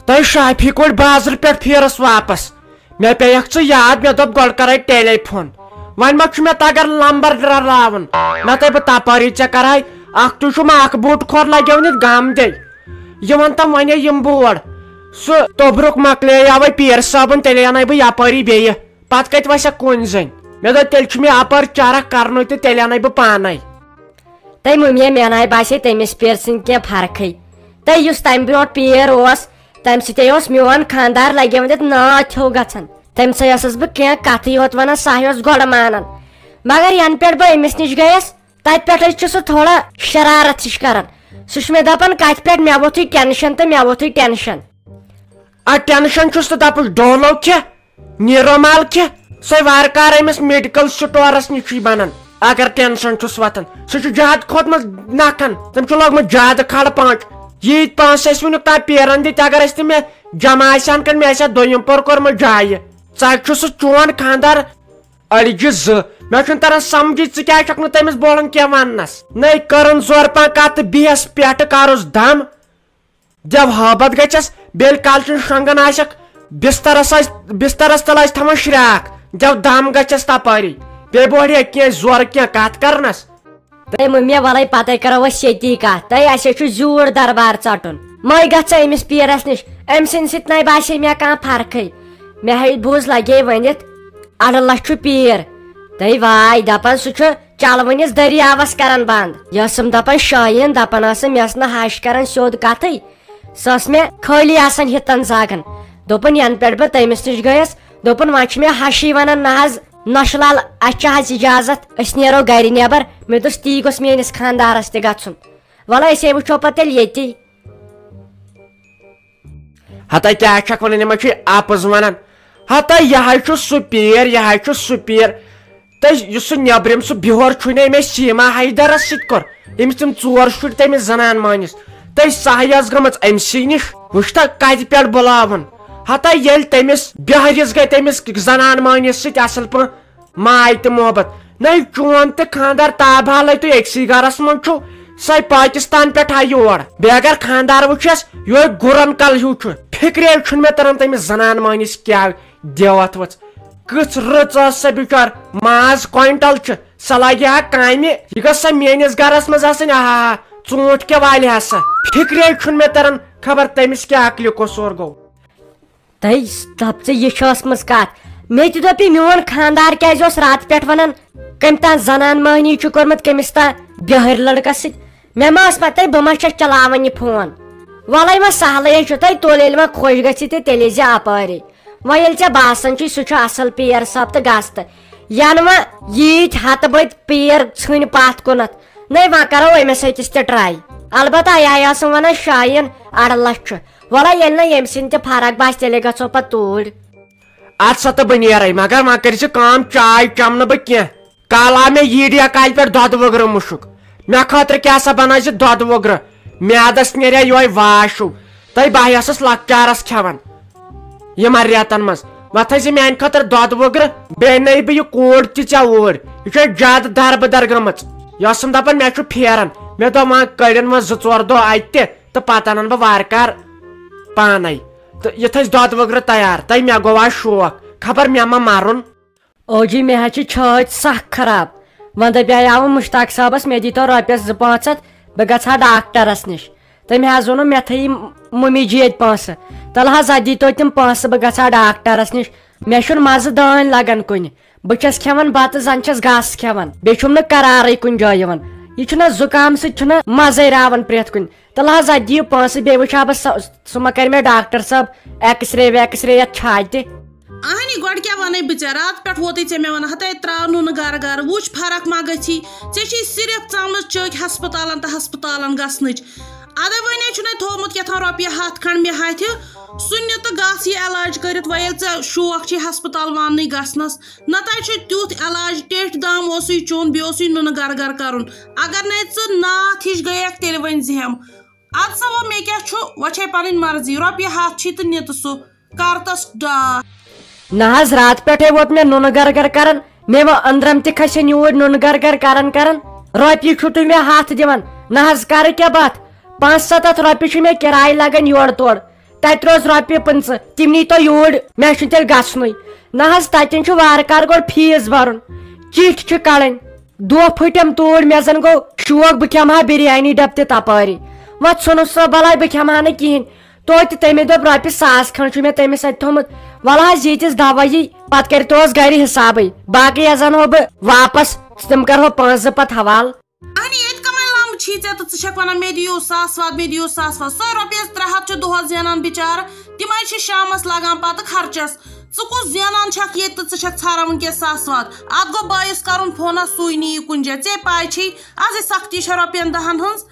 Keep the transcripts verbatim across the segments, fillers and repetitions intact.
تۄہہِ شافی کوٚڑ بازرٕ پٮ۪ٹھ پھیرس واپس۔ مےٚ پیٚیکھ ژٕ یاد، مےٚ دوٚپ گۄڈٕ کرے ٹیلی فون۔ وۄنۍ ما چھُ مےٚ تگان لمبر رلاوُن؟ مےٚ تۄہہِ بہٕ تپٲری ژےٚ کرہے۔ اکھ تُہۍ چھُو ماکھ بوٗٹ کھۄر لگیونِتھ گام دے۔ یہِ وَن تم وۄنۍ یِم بور۔ سُہ توٚبرُک مۄکلییاوے پیٖر صٲبُن، تیٚلے اَنَے بہٕ یپٲری بیٚیہِ۔ پتہٕ کتہِ وسکھ کُنۍ زٔنۍ؟ مےٚ دوٚپ تیٚلہِ چھُ مےٚ اپٲرۍ چرکھ کرنُے تہٕ تیٚلہِ اَنَے بہٕ پانے۔ تہٕ مُمیا میناے باسے تٔمِس پیٖر سٕنٛدۍ کینٛہہ فرقٕے۔ تہٕ یُس تَمہِ برونٛٹھ پیٖر اوس، تَمہِ سۭتۍ اوس میون خانٛدار لگیومُت یَتھ ناتھ ہیوٗ گژھان۔ تٔمۍ سٕے ٲسٕس بہٕ کینٛہہ کَتھٕے یوت وَنان، سۄے اوس گۄڈٕ مانان۔ مگر یَنہٕ پٮ۪ٹھ بہٕ أمِس نِش گٔیَس، تَتہِ پٮ۪ٹھَے چھُ سُہ تھوڑا شرارت ہِش کران۔ سُہ چھُ مےٚ دَپان، "کَتہِ پٮ۪ٹھ مےٚ ووٚتھُے ٹینشن تہٕ مےٚ ووٚتھُے ٹینشن۔" آ، ٹینشن چھُس تہٕ دَپُس ڈولو کھےٚ۔ نیٖرو مال کھےٚ، سۄے وارٕ کارٕ أمِس میڈیکل سٹورس نِشٕے بنان۔ اگر ٹینشن چھُس وۄتھان، سُہ چھُ زیادٕ کھوٚتمُت نکھن، تٔمۍ چھُ لوگمُت زیادٕ کھڑٕ پانٛچ۔ ییٖتۍ پونٛسہٕ ٲسۍ وٕنیُک تام پیران دِتۍ، اگر ٲسۍ تِم مےٚ جمع آسہِ ہن کٔرۍ، مےٚ آسہِ ہا دوٚیِم پور کوٚرمُت جایہِ۔ ژٕ چھُ سُہ چون خانٛدار أڑجہِ زٕ۔ مےٚ چھُنہٕ تران سمجھی، ژٕ کیٛازِ چھکھ نہٕ تٔمِس بولان کینٛہہ وننس؟ نٔے کٔرٕن زورٕ پہن کتھ تہٕ بیٚہس پٮ۪ٹھٕ کرُس دم۔ دٮ۪و ہٲبت گژھٮ۪س، بیٚیہِ کالچن شۄنٛگان آسٮ۪کھ، بسترس آسہِ، بسترس تل آسہِ تھاوان شرٛاکھ، دٮ۪و دم گژھٮ۪س تپٲری، بیٚیہِ بوڑِ ہے کینٛہہ زورٕ کینٛہہ کتھ کرنس۔ تہٕ مٔمی، ولے پتے کرو أسۍ ییٚتی کتھ، تہٕ اسے چھُ زیوٗٹھ دربار ژٹُن۔ مے گژھ ژٕ أمِس پیٖرس نِش، أمۍ سٕنٛدِ سۭتۍ نے باسے مےٚ کانٛہہ فرقٕے۔ مےٚ ہے بوٗز لگے ؤنِتھ، اڑٕ لچھ چھُ پیٖر۔ تہٕ واے دپان سُہ چھُ چلوٕنِس دٔریاوس کران بند۔ یہِ ٲسٕم دپان شٲیِن، دپان ٲسٕم، مےٚ ٲس نہٕ ہش کران سیوٚد کتھٕے، سۄ ٲس مےٚ خٲلی آسان ہِتن زاگان۔ دوٚپُن، ینہٕ پٮ۪ٹھ بہٕ تٔمِس نِش گٔیَس، دوٚپُن، وۄنۍ چھِ مےٚ ہشی ونان، نہ حظ، نۄشہِ لال، اسہِ چھِ حظ اجازت، أسۍ نیرو گرِ نٮ۪بر۔ مےٚ دوٚپُس، تی گوٚژھ میٲنِس خانٛدارس تہِ گژھُن۔ وَلہٕ، أسے وٕچھو پتہٕ تیٚلہِ ییٚتی۔ ہتا کیٛاہ چھکھ ونان، یِمن چھُے اپُز ونان۔ ہتا یہِ ہا چھُ سُہ پیٖر، یہِ ہا چھُ سُہ پیٖر۔ تہٕ یُس سُہ نیٚبرِم سُہ بِہور چھُے نہ، أمۍ سیٖما حیدرس سۭتۍ کوٚر، أمِس تِم ژور شُرۍ تٔمِس زنان مٲنِس۔ تہٕ سۄ ہا ٲس گٔمٕژ أمۍ سٕے نِش۔ وٕچھ تہ کتہِ پٮ۪ٹھ بُلاوُن۔ ہتا ییٚلہِ تٔمِس بہرِس گٔے تٔمِس زنان مٲنِس سۭتۍ اصل پٲٹھۍ ماے تہٕ محبت۔ نَے چون تہٕ خانٛدار تابہالے تُہۍ أکسٕے گرس منٛز چھِو، سۄے پاکستان پٮ۪ٹھ آیہِ یور۔ بیٚیہِ اگر خانٛدار وٕچھس، یِہوٚے گُرن کل ہیوٗ چھُ۔ فِکرے چھُنہٕ مےٚ تران تٔمِس زنان مٲنِس کیٛاہ دیوتھ ؤژھ۔ کٕژھ رٕژ ٲس سۄ بِچار، ماز کوینٹل چھِ، سۄ لگہِ ہا کامہِ۔ یہِ گٔژھ سۄ میٲنِس گرس منٛز آسٕنۍ، آہا، ژوٗنٛٹھۍ کیٛاہ والہِ ہا سۄ؟ فِکرے چھُنہٕ مےٚ تران، خبر تٔمِس کیٛاہ عقلہِ قصوٗر گوٚو۔ تہٕ دپ ژٕ، یہِ چھِ ٲسمٕژ کتھ۔ مےٚ تہِ دوٚپ، یہِ میون خانٛدار کیٛازِ اوس راتہٕ پٮ۪ٹھ ونان، کٔمۍ تام زنان مٔہنی چھُ کوٚرمُت کٔمِس تام بِہٲرۍ لڑکس سۭتۍ۔ مےٚ ما ٲس پتہ، بہٕ ما چھَس چلاوان یہِ فون۔ وَلَے وۄنۍ سہلٕے چھُ تۄہہِ، تُلۍ ییٚلہِ وۄنۍ خۄش گژھِ تہٕ تیٚلہِ یی زِ اپٲرے۔ وۄنۍ ییٚلہِ ژےٚ باسان چھُے سُہ چھُ اصل پیٖر صٲب تہٕ گژھ تہٕ، ینہٕ وۄنۍ ییٖتۍ ہتہٕ بٔدۍ پیٖر ژھٕنۍ پتھ کُنتھ، نَے وۄنۍ کرو أمِس أکِس تہِ ٹراے۔ البتہ یہِ ہا ٲسٕم ونان شاین اڑٕ لچھ چھُ۔ وَلہٕ ییٚلہِ نہٕ ییٚمہِ سٕنٛدِ تہِ فرق باسہِ، تیٚلے گژھو پتہٕ توٗرۍ۔ ادٕ سا تہٕ بہٕ نیرے، مگر وۄنۍ کٔرۍ زِ کٲم، چاے چمہٕ نہٕ بہٕ کینٛہہ۔ کالہٕ آو مےٚ ییٖڈیا کالہِ پٮ۪ٹھ دۄدٕ وٕگرٕ مُشُک۔ مےٚ خٲطرٕ کیٛاہ سا بنٲے زِ دۄدٕ وٕگرٕ؟ میادس نیرِ ہا یِہوٚے واش ہیوٗ۔ تہٕ بہٕ ہا ٲسٕس لۄکچارس کھٮ۪وان یِمن رٮ۪تن منٛز۔ وۄنۍ تھٲے زِ میانہِ خٲطرٕ دۄدٕ وٕگرٕ، بیٚیہِ نَے بہٕ یہِ کوٗر تہِ ژےٚ اوٗرۍ۔ یہِ چھےٚ زیادٕ دربٕدر گٔمٕژ۔ یہِ ٲسٕم دپان مےٚ چھُ پھیران۔ مےٚ دوٚپ وۄنۍ کٔڑِن وۄنۍ زٕ ژور دۄہ اتہِ تہِ، تہٕ پتہٕ انن بہٕ وارٕ کارٕ پانے۔ تہٕ یہِ تھٲے زِ دۄدٕ وٕگرٕ تیار، تہٕ مےٚ گوٚو آز شوق، خبر مےٚ ما مرُن۔ او جی، مےٚ حظ چھِ چھٲتۍ سخ خراب۔ وۄنۍ دَپیٛاو مُشتاق صٲبَس، مےٚ دیٖتو رۄپیَس زٕ پانٛژھ ہَتھ، بہٕ گژھٕ ہا ڈاکٹرَس نِش۔ تٔمۍ حظ ووٚنُن، مےٚ تھٲیِو مُمِجی ییٚتہِ پونٛسہٕ۔ تَلہٕ حظ، اَتھ دیٖتو تِم پونٛسہٕ، بہٕ گژھٕ ہا ڈاکٹرَس نِش۔ مےٚ چھُنہٕ مَزٕ دٲنۍ لَگان کُنہِ۔ بہٕ چھَس کھٮ۪وان بَتہٕ، زَن چھَس گاسہٕ کھٮ۪وان۔ بیٚیہِ چھُم نہٕ قرارٕے کُنہِ جایہِ یِوان۔ یہِ چھُنہ زُکام سۭتۍ چھُنہ مَزَے راوان پرٛٮ۪تھ کُنہِ۔ تہٕ لہذا دِیِو پونٛسہٕ، بیٚیہِ وٕچھِ ہا بہٕ سۄ، سُہ ما کَرِ مےٚ ڈاکٹر صٲب ایکس رے ویکس رے یَتھ چھاتہِ۔ اہنی، گۄڈٕ کیٛاہ وَنَے بہٕ ژےٚ؟ راتہٕ پٮ۪ٹھ ووتُے ژےٚ مےٚ وَنان، ہَتَے ترٛاو نوٗنہٕ گَرٕ گَرٕ، وٕچھ فرق ما گٔژھی۔ ژےٚ چھے صرف ژامنَس چٲکۍ ہسپتالَن تہٕ ہسپتالَن گژھنٕچ۔ اَدَے وۄنۍ ہے چھُنَے تھوٚومُت کیٛاہ تام رۄپیہِ ہَتھ کھنٛڈ مےٚ ہَتھِ۔ سُہ نہِ تہٕ گژھ یہِ علاج کٔرِتھ، وۄنۍ ییٚلہِ ژےٚ شوق چھے ہسپتال واننٕے گژھنَس۔ نَتہٕ ہے چھُ تیُتھ علاج، ٹیٚٹھۍ دام اوسُے چیوٚن، بیٚیہِ اوسُے نوٗنہٕ گَرٕ گَرٕ کَرُن۔ اگر نَے ژٕ ناتھ ہِش گٔیَکھ، تیٚلہِ ؤنۍ زِہٮ۪م۔ اَدٕ سا وۄنۍ مےٚ کیٛاہ چھُ، وۄنۍ چھے پَنٕنۍ مرضی، رۄپیہِ ہَتھ چھی تہٕ نہِ تہٕ سُہ کَر تَس ڈاکھ۔ نہ حظ، راتہٕ پٮ۪ٹھَے ووت مےٚ نُنہٕ گَرٕ گَرٕ کَران، مےٚ وۄنۍ أنٛدرَم تہِ کھَسن یوٗرۍ نُنہٕ گَرٕ گَرٕ کَران کَران۔ رۄپیہِ چھُو تُہۍ مےٚ ہَتھ دِوان، نہ حظ کَرٕ کیٛاہ بَتھ؟ پانٛژھ سَتَتھ رۄپیہِ چھِ مےٚ کِراے لَگان یورٕ تورٕ، تتہِ روز رۄپیہِ پٕنٛژٕہ، تِم نی تو یوٗرۍ، مےٚ چھُنہٕ تیٚلہِ گژھنُے۔ نہ حظ، تتٮ۪ن چھُ وارٕ کارٕ گۄڈٕ فیٖس برُن، چِٹھۍ چھِ کڑٕنۍ۔ دۄہ پھٔٹِم توٗرۍ، مےٚ زن گوٚو شوق، بہٕ کھٮ۪مہٕ ہا بریانی ڈبہٕ تہِ تپٲری۔ وۄنۍ ژھُنُس سا بلاے، بہٕ کھٮ۪مہٕ ہا نہٕ کِہینۍ۔ توتہِ تٔمۍ دوٚپ، رۄپیہِ ساس کھنٛڈ چھُ مےٚ تٔمِس اتہِ تھوٚمُت، ولہٕ حظ ییٖتِس دوایی، پتہٕ کرِ توس گرِ حسابٕے، باقٕے یۄس زن ہو بہٕ واپس، تِم کرہو پونٛسہٕ زٕ پتہٕ حوالہٕ۔ اہنی، ییٚتہِ کمٕے لمب چھی ژےٚ تہٕ ژٕ چھکھ ونان، مےٚ دِیِو ساس واد، مےٚ دِیِو ساس واد۔ سۄے رۄپیس ترٛےٚ ہتھ چھُ دۄہس زینان بِچارٕ، تِمے چھِ شامس لگان پتہٕ خرچس۔ ژٕ کُس زینان چھکھ ییٚتہِ تہٕ ژٕ چھکھ ژھاران وٕنکیٚس ساس واد؟ اتھ گوٚو بٲیِس کرُن فونا، سُے نِیہِ کُنہِ جایہِ۔ ژےٚ پاے چھے، ازٕے سختی چھےٚ رۄپین دہن ہٕنٛز۔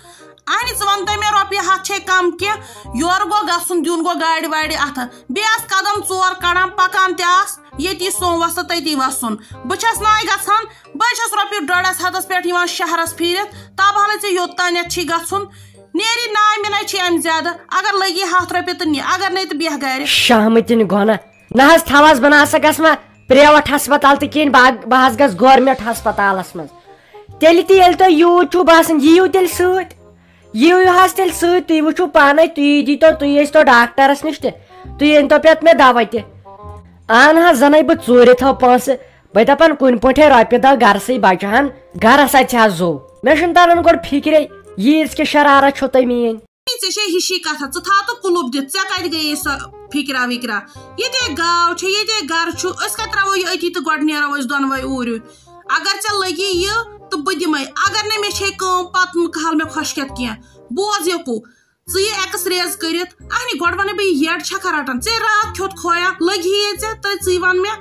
اہنی، ژٕ وَن تہٕ مےٚ، رۄپیہِ ہَتھ چھے کم کینٛہہ؟ یورٕ گوٚو گژھُن، دیُن گوٚو گاڑِ واڑِ اَتھٕ۔ بیٚیہِ آس قدم ژور کڑان، پکان تہِ آس، ییٚتی سوٚن وۄستہٕ تٔتی وَسُن۔ بہٕ چھَس ناے گژھان، بہٕ چھَس رۄپیہِ ڈۄڈس ہَتس پٮ۪ٹھ یِوان شہرس پھیٖرِتھ، تب حالے ژےٚ یوٚتانٮ۪تھ چھی گژھُن۔ نیری ناے مِنَے چھی اَمہِ زیادٕ، اگر لگی ہَتھ رۄپیہِ تہٕ نہِ، اگر نے تہٕ بیٚہہ گرِ۔ شہمہٕ تِنہٕ گۄنہ۔ نہ حظ، تھاوہس بہٕ نہ سا گژھٕ ما پریویٹ ہسپتال تہِ کِہیٖنۍ، بہٕ بہٕ حظ گژھٕ گورمنٹ ہسپتالس منٛز۔ تیٚلہِ تہِ ییٚلہِ تۄہہِ یوٗت چھُو باسان، یِیِو تیٚلہِ سۭتۍ۔ یِیِو حظ تیٚلہِ سۭتۍ، تُہۍ وٕچھِو پانے، تُہۍ دیٖتو، تُہۍ ٲسۍتو ڈاکٹرس نِش تہِ، تُہۍ أنۍتو پتہٕ مےٚ دوا تہِ۔ اہن حظ، زنٕے بہٕ ژوٗرِ تھاو پونٛسہٕ، بہٕ دپان کُنہِ پٲٹھۍ رۄپیہِ دہ گرسٕے بچہٕ ہن، گرس اتہِ ہا زوٗ۔ مےٚ چھُنہٕ تران گۄڈٕ فِکرے، ییٖژ کیٛاہ شرارت چھو تۄہہِ میٲنۍ۔ ژےٚ چھے ہِشی کتھا، ژٕ تھاو تہٕ کُلُپ دِتھ، ژےٚ کتہِ گٔیے سۄ فِکرا وِکرا؟ ییٚتے گاو چھےٚ، ییٚتے گرٕ چھُ، أسۍ کتہِ ترٛاوو یہِ أتی تہٕ گۄڈٕ نیرو أسۍ دۄنوے اوٗرۍ یوٗرۍ۔ اگر ژےٚ لگی یہِ تہٕ بہٕ دِمے، اگر نہٕ مےٚ چھے کٲم، پتہٕ نہٕ کہل مےٚ خۄش کھٮ۪تھ کینٛہہ۔ بوز یوکو، ژٕ یہِ ایکس ریز کٔرِتھ، اہنی گۄڈٕ ونہٕ بہٕ یہِ یڈ چھکھا رٹان، ژےٚ راتھ کھیوٚت کھویا، لگی ہے ژےٚ تہٕ ژٕے ون مےٚ،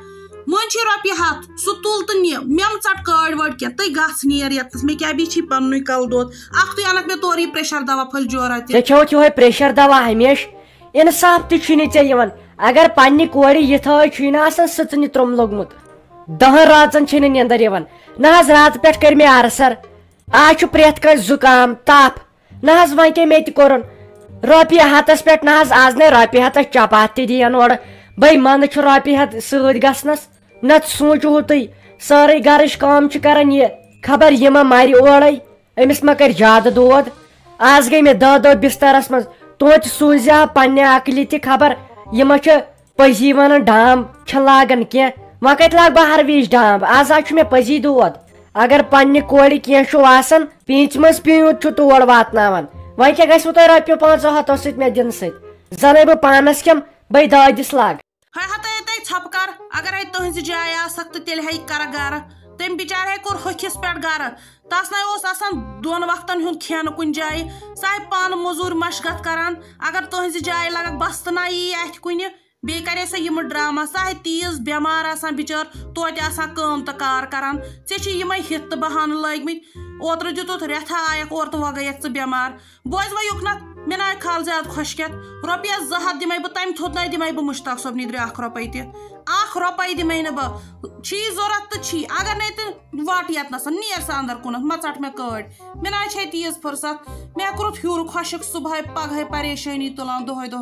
مٔنٛزۍ چھِ رۄپیہِ ہتھ، سُہ تُل تہٕ نہِ، مےٚ مہٕ ژٹ کٲڑۍ وٲڑۍ کینٛہہ، تہٕ گژھ نیر یتنس، مےٚ کیٛاہ بیٚیہِ چھی پننُے کلہٕ دود، اکھ تُے انکھ مےٚ تورٕ یہِ پریشر دوا پھٔلۍ جورا تہِ۔ ژےٚ کھیوٚوُتھ یِہوے پریشر دوا ہمیشہٕ، انصاف تہِ چھُے نہٕ ژےٚ یِوان، اگر پننہِ کورِ یِتھٲے چھُے نہٕ آسان سٕژنہِ ترٛوٚم لوٚگمُت، دہن رٲژن چھے نہٕ نیندر یِوان، نہ حظ راتہٕ پٮ۪ٹھ کٔرۍ مےٚ ارسر، آز چھُ پرٛٮ۪تھ کٲنٛسہِ زُکام، تپھ۔ نہ حظ، وۄنۍ کیٛاہ مےٚ تہِ کوٚرُن؟ رۄپیہِ ہتس پٮ۪ٹھ نہ حظ، آز نے رۄپیہِ ہتس چپاتھ تہِ دِیَن اورٕ۔ بٔے منٛدٕ چھُ رۄپیہِ ہتھ سۭتۍ گژھنس۔ نتہٕ سوٗنٛچِو تُہۍ، سٲرٕے گرٕچ کٲم چھِ کران یہِ۔ خبر یہِ ما مرِ اورَے، أمِس ما کرِ زیادٕ دود۔ آز گٔے مےٚ دہ دۄہ بسترس منٛز۔ توتہِ سوٗزِ ہا پننہِ عقلہِ تہِ خبر، یہِ ما چھِ پٔزی ونان ڈام چھِ لاگان کینٛہہ۔ وۄنۍ کتہِ لاگہٕ بہٕ ہر وِزِ ڈام؟ آز حظ چھُ مےٚ پٔزی دود۔ اگر پننہِ کورِ کینٛہہ چھُ آسان، پیٖنژِ منٛز پیوٗنت چھُ تور واتناوان۔ وۄنۍ کیٛاہ گژھِوٕ تۄہہِ رۄپیہِ پانٛژو ہتو سۭتۍ مےٚ دِنہٕ سۭتۍ؟ زنٕے بہٕ پانس کھٮ۪م، بٔے دادِس لاگ۔ ہے ہتے ہتے ژھۄپہٕ کر، اگرے تُہنزِ جایہِ آسکھ تہٕ تیٚلہِ ہے کرکھ گرٕ۔ تٔمۍ بِچارِ ہے کوٚر ہوٚکھِس پٮ۪ٹھ گرٕ۔ تس نے اوس آسان دۄن وقتن ہُنٛد کھٮ۪ن کُنہِ جایہِ۔ سُہ ہے پانہٕ موٚزوٗرۍ مشقت کران۔ اگر تُہنزِ جایہِ لگکھ بستہٕ نا یی اتھِ کُنہِ، بیٚیہِ کرے سۄ یِمہٕ ڈرامہ، سۄ ہے تیٖژ بٮ۪مار آسان بِچٲر، توتہِ آسان کٲم تہٕ کار کران۔ ژےٚ چھِ یِمے ہِتھ تہٕ بہانہٕ لٲگۍ مٕتۍ۔ اوترٕ دیُتُتھ رٮ۪تھا آیکھ اورٕ تہٕ وۄنۍ گٔیکھ ژٕ بٮ۪مار۔ بوز وۄنۍ یُکنتھ، مےٚ نہ آے کھال زیادٕ خۄش کھٮ۪تھ۔ رۄپیس زٕ ہتھ دِمے بہٕ، تمہِ تھوٚد نہ دِمے بہٕ مُشتاق صٲبنہِ درِ اکھ رۄپے تہِ۔ اکھ رۄپے دِمے نہٕ بہٕ۔ چھی ضوٚرتھ تہٕ چھی، اگر نے تہٕ وٹ یتنس، نیر سا اندر کُنتھ، مہ ژٹ مےٚ کٲڑۍ۔ مےٚ نہ چھے تیٖژ فرصت۔ مےٚ کوٚرُتھ ہیوٚر خۄشک صبحٲے پگہٲے پریشٲنی تُلان دۄہے دۄہے۔